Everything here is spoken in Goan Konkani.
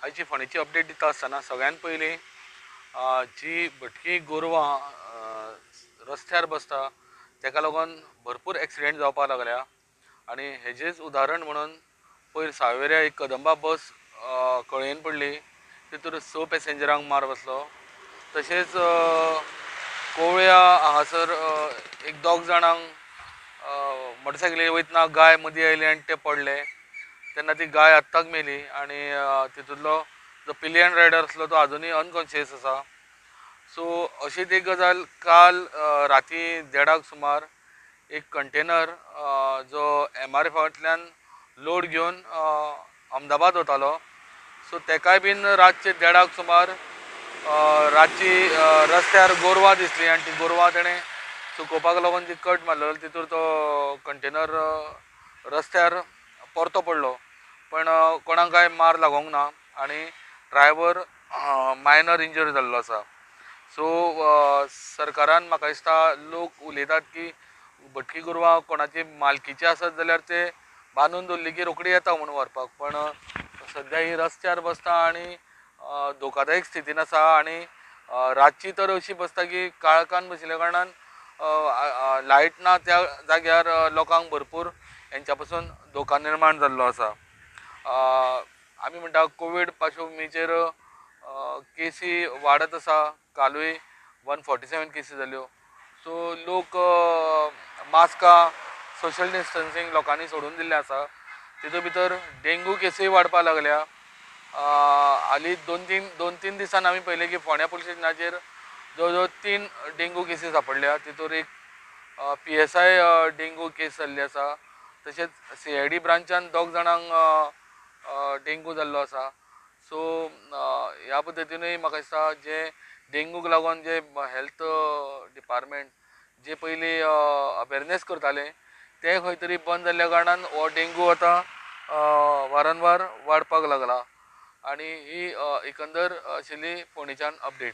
आयची फोंडेची अपडेट दिता आसतना सगळ्यान पयलीं जी भटकी गोरवां रस्त्यार बसता तेका लागून भरपूर एक्सिडेंट जावपाक लागल्या आनी हेजेच उदाहरण म्हणून पयर सावयवेऱ्या एक कदंबा बस कळयेन पडली, तितूर 6 पॅसेंजरांक मार बसलो। तशेंच कोवळ्या हांगासर एक 2 जाणांक मोटरसायकलीर वयतना गाय मदीं आयली आनी ते पडले, तेन्ना ती गाय आत्ताक मेली आनी तितूंतलो जो पिलियन रायडर आसलो तो आजुनूय अनकॉन्शियस आसा। सो अशीच एक गजाल काल राती 1:30 सुमार एक कंटेनर जो एमआरएफांतल्यान लोड घेवन अहमदाबाद वतालो, सो तेकाय बीन रातचे 1:30 सुमार रातची रस्त्यार गोरवां दिसली आनी ती गोरवां तेणें चुकोवपाक लागून जी कट मारलो तितूर तो कंटेनर रस्त्यार परतो पडलो, पण कोणाक कांय मार लागोंक ना आनी ड्रायव्हर मायनर इंजर जाल्लो आसा। सो सरकारान म्हाका दिसता लोक उलयतात की भटकी गोरवां कोणाची मालकीची आसत जाल्यार ते बांदून दवरली की रोखडी येता म्हणून व्हरपाक, पण सद्या ही रस्त्यार बसता आनी धोकादायक स्थितीन आसा आनी रातची तर अशी बसता की काळखान बशिल्ल्या कारणान लायट ना त्या जाग्यार लोकांक भरपूर हेंच्या पासून धोका निर्माण जाल्लो आसा। आमी म्हणटा कोवीड पार्श्वभुमीचेर केसी वाडत आसा, कालूय 147 केसी जाल्यो। सो लोक मास्कां, सोशल डिस्टन्सींग लोकांनी सोडून दिल्लें आसा, तितूंत भितर डेंगू केसूय वाडपाक लागल्या। हालीं दोन तीन दिसान आमी पळयलें की फोंड्या पुलीस स्टेशनाचेर जवळ जवळ 3 डेंगू केसी सांपडल्या, तितूर एक PSI dengue केस जाल्ली आसा, तशेंच CID ब्रांचान 2 जाणांक डेंगू जाल्लो आसा। सो ह्या पद्दतीनूय म्हाका दिसता जे डेंगूक लागून जे हेल्थ डिपार्टमेंट जे पयलीं अवेरनेस करताले ते खंय तरी बंद जाल्ल्या कारणान हो डेंगू आतां वारंवार वाडपाक लागला आनी ही एकंदर आशिल्ली फोंडेच्यान अपडेट।